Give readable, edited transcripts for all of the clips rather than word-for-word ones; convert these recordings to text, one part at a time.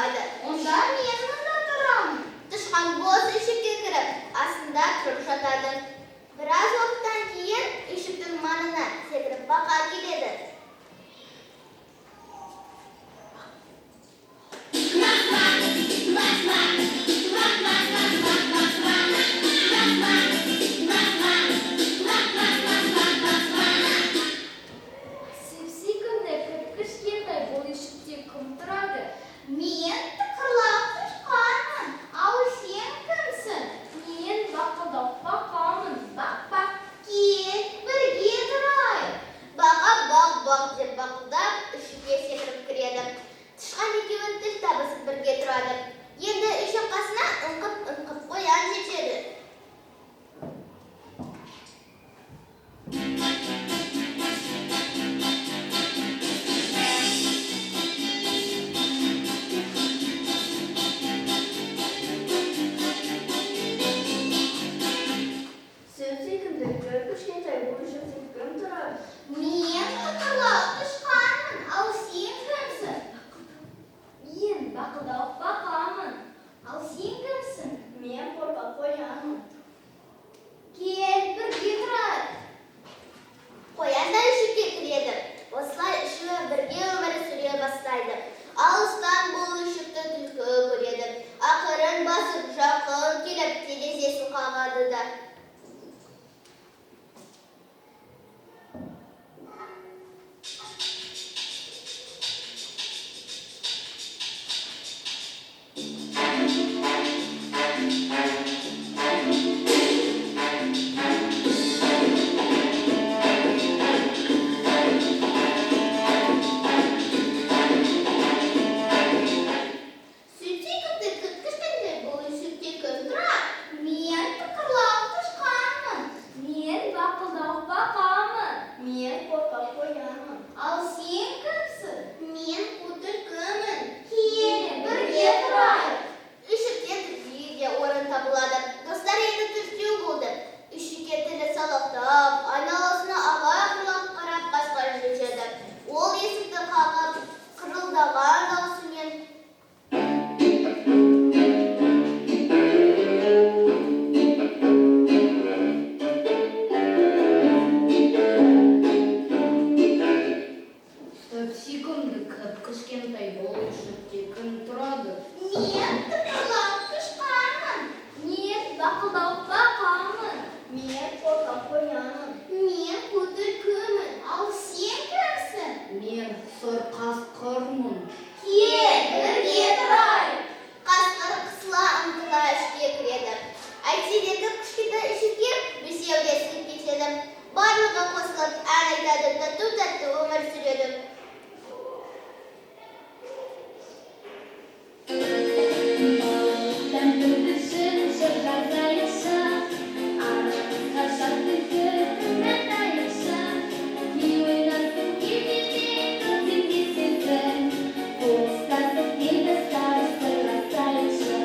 тұрады. Онда мен мұнда тұрамын. Тышқан бос үйшікке кіріп, астында тұрып жатады. Біраз уақыттан кейін үйшіктің маңына секіріп бақа келеді. Сүп-сүйкімді, кіп-кішкентай бұл үйшікте кім тұрады? Мен тықырлауық тышқанмын, ал сен кімсің? Мен бақылдауық бақамын. Бақ-бақ. Кел, бірге тұрайық. Бақа бақ-бақ деп бақылдап, үйшікке секіріп кіреді. Тышқан екеуі тіл табысып бірге тұрады. Енді үйшік қасына ыңқып-ыңқып қоян жетеді. Сүп-сүйкімді, кіп-кішкентай бұл үйшікте кім тұрады? Мен тықырлауық тышқанмын, ал сен кімсің? Мен бақылдауық бақамын. Ал сен кімсің? Мен қорқақ қоянмын. Кел, бірге тұрайық. Қоян да үйшікке кіреді. Осылай үшеуі бірге өмір сүре бастайды. Алыстан бұл үйшікті түлкі көреді. Ақырын басып жақын келіп терезесін қағады да. Сүп-сүйкімді, кіп-кішкентай бұл үйшікте кім тұрады? Мен тықырлауық тышқанмын. Мен бақылдауық бақамын. Мен қорқақ қоянмын. Ал сен кімсің? Мен қу түлкімін. Кел, бірге тұрайық. Үйшікте түлкіге де орын табылады. Достар енді төртеу болды. Үйшікке тілі салақтап, айналасына алақ-жұлақ қарап қасқыр жетеді. Ол есікті қағып, қырылдаған даусымен: Сүп-сүйкімді, кіп-кішкентай бұл үйшікте кім тұрады? Мен тықырлауық тышқанмын. Мен бақылдауық бақамын. Мен қорқақ қоянмын. Мен қу түлкімін. Ал сен кімсің? Мен сұр қасқырмын. Кел, бірге тұрайық. Қасқыр қысыла ұмтыла ішке кіреді. Әйтсе де кіп-кішкентай үйшікке бесеу де сыйып кетеді. Барлығы қосылып ән айтады, тату-тәтті өмір сүреді. Тәнтіні жыр жазайықшы, арамызға жат күлкі тыңдатайықшы. Би ойнасын кеудеде көктемге сезім, қол ұстасып ел достар сырласайықшы.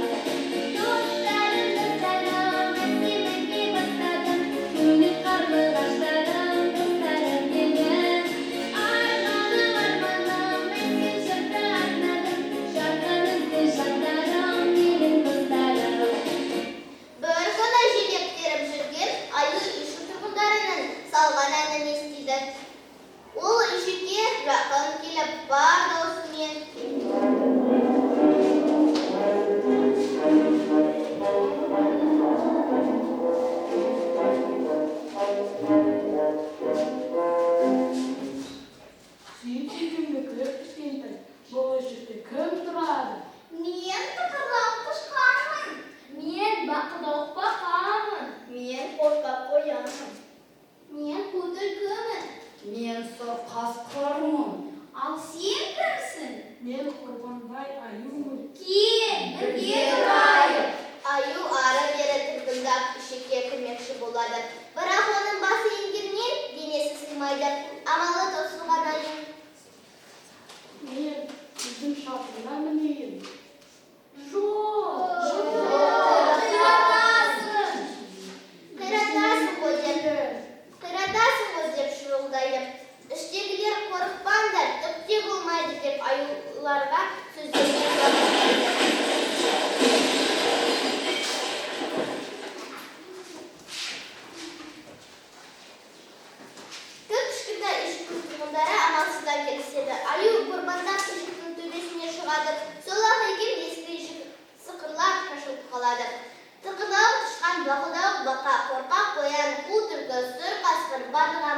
Достарым, достарым, әсем бастадым, көңіл қарлығаштарым, достарым менің. Арманым, арманым, әсем жырды арнадым, жарқын ізгі жандарым, менің достарым. Бір күні желек теріп жүрген аю үйшік тұрғындарының салған әнін естиді. Ол үйшікке жақын келіп бар даусымен: Сүп-сүйкімді, кіп-кішкентай бұл үйшікте кім тұрады? Мен тықырлауық тышқанмын. Мен бақылдауық бақамын. Мен қорқақ қоянмын. Мен қу түлкімін. Мен сұр қасқырмын. Ал сен кімсің? Мен Құрбанбай аюмын. Кел, бірге тұрайық. Аю ары-бері тыртыңдап ішекке кірмекші болады. Бірақ оның басы енгеннен денесі сыймайды. Амалы таусылған аю: Мен үйдің шатырына мінейін. Жоқ, Қиратасың. Қиратасың ғой деп, қиратасың ғой деп шырылдайды. Іштегілер қорықпаңдар, түк те болмайды деп аюларға сөздермен. Қасқыр барған.